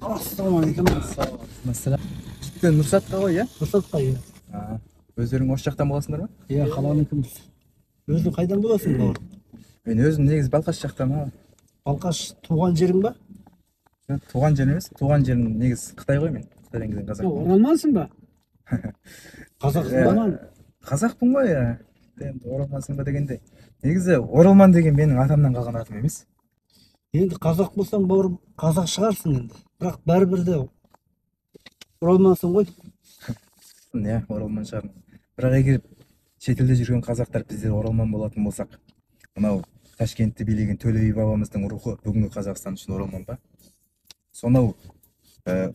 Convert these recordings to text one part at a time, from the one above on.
Ассалаумағалейкум. Ассалам. Жігіттер, Нұрсатқа ғой, иә? Нұрсатқа, иә. Өздерің осы жақтан боласыңдар ма? Иә, қаланыкіміз. Өзің қайдан боласың, бауырым? Мен өзім негізі Балқаш жақтан. Балқаш туған жерің ба? Жоқ, туған жерім емес, туған жерім негізі Қытай ғой мен. Қытайдан келген қазақпын. Оралмансың ба? Қазақсың ба? Қазақпын ғой, иә. Енді оралмансың ба дегенде. Негізі оралман деген менің атамнан қалған атым емес. Енді қазақ болсаң, бауырым, қазақ шығарсың енді. Бірақ бәрібір де оралмансың ғой. Иә, оралман шығармын. Бірақ егер шетелде жүрген қазақтар біздер оралман болатын болсақ, мынау Ташкентті билеген Төле би бабамыздың рухы бүгінгі Қазақстан үшін оралман ба? Сонау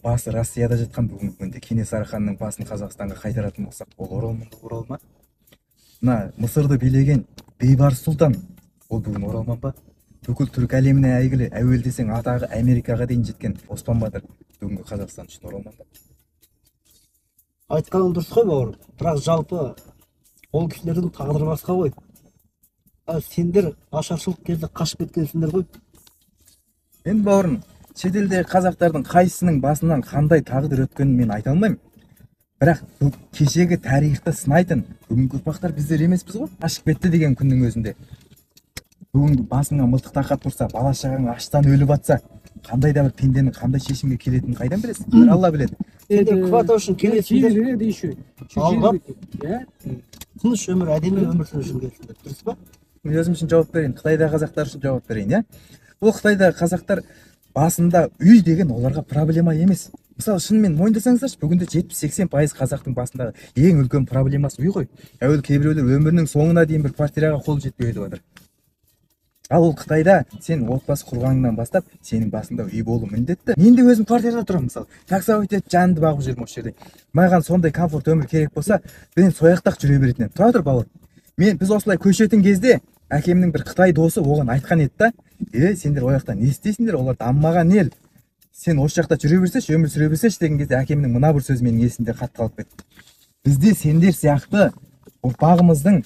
басы Россияда жатқан бүгінгі күнде Кенесары ханның басын Қазақстанға қайтаратын болсақ, ол оралман орал ма? Мына Мысырды билеген Бейбарыс сұлтан, ол бүгін оралман ба? Бүкіл түркі әлеміне әйгілі, әуел десең атағы Америкаға дейін жеткен Оспан батыр бүгінгі Қазақстан үшін оралман ба? Айтқаның дұрыс қой, бауырым. Бірақ жалпы ол кісілердің тағдыры басқа ғой. Ал сендер ашаршылық кезде қашып кеткенсіңдер ғой. Енді, бауырым, шетелдегі қазақтардың қайсысының басынан қандай тағдыр өткенін мен айта алмаймын. Бірақ бұл кешегі тарихты сынайтын бүгінгі ұрпақтар біздер емеспіз ғой. Қашып кетті деген күннің өзінде бүгінгі басыңа мылтық тақап тұрса, бала шағаң аштан өліп жатса, қандай да бір пенденің қандай шешімге келетінін қайдан білесің? Бір Алла біледі. Сендер квота үшін келесіңдер. Жер еще. Алға. Иә. Тыныш өмір, әдемі өмір сүру үшін келесіңдер, дұрыс па? Мен өзім үшін жауап берейін, Қытайдағы қазақтар үшін жауап берейін, иә. Бұл Қытайдағы қазақтар басында үй деген оларға проблема емес. Мысалы, шынымен мойындасаңыздаршы, бүгінде 70-80% қазақтың басындағы ең үлкен проблемасы үй ғой. Әуелі кейбіреулер өмірінің соңына дейін бір квартираға қол жетпей өтіп жатыр. Ал ол Қытайда сен отбасы құрғаныңнан бастап сенің басыңда үй болу міндетті. Мен де өзім квартирада тұрамын, мысалы. Таксовать етіп жанымды бағып жүрмін осы жерде. Маған сондай комфорт өмір керек болса, мен сол жақта жүре беретін едім. Тұра тұр, бауырым. Біз осылай көшетін кезде әкемнің бір қытай досы оған айтқан еді да, сендер ол жақта не істейсіңдер, олар дамымаған ел. Сен осы жақта жүре берсеші, өмір сүре берсеші деген кезде әкемнің мына бір сөзі менің есімде қатты қалып кетті. Бізде сендер сияқты ұрпағымыздың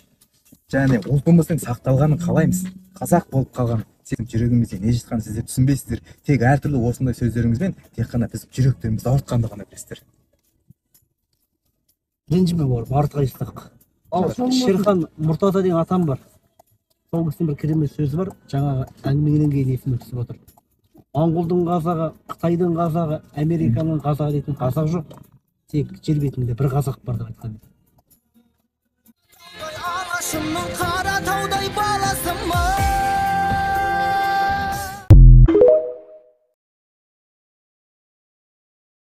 және ұлтымыздың сақталғанын қалаймыз. Қазақ болып қалған сенің жүрегімізде не жатқанын сіздер түсінбейсіздер. Тек әртүрлі осындай сөздеріңізбен тек қана біздің жүректерімізді ауыртқанды ғана білесіздер. Ренжіме, бауырым, артық айтсақ. Ал Шерхан Мұртаза деген атам бар. Сол кісінің бір керемет сөзі бар, жаңағы әңгімеңнен кейін есіме түсіп отыр. Моңғолдың қазағы, Қытайдың қазағы, Американың қазағы дейтін қазақ жоқ. Тек жер бетінде бір қазақ бар деп айтқан. Алашымның қара таудай баласымын.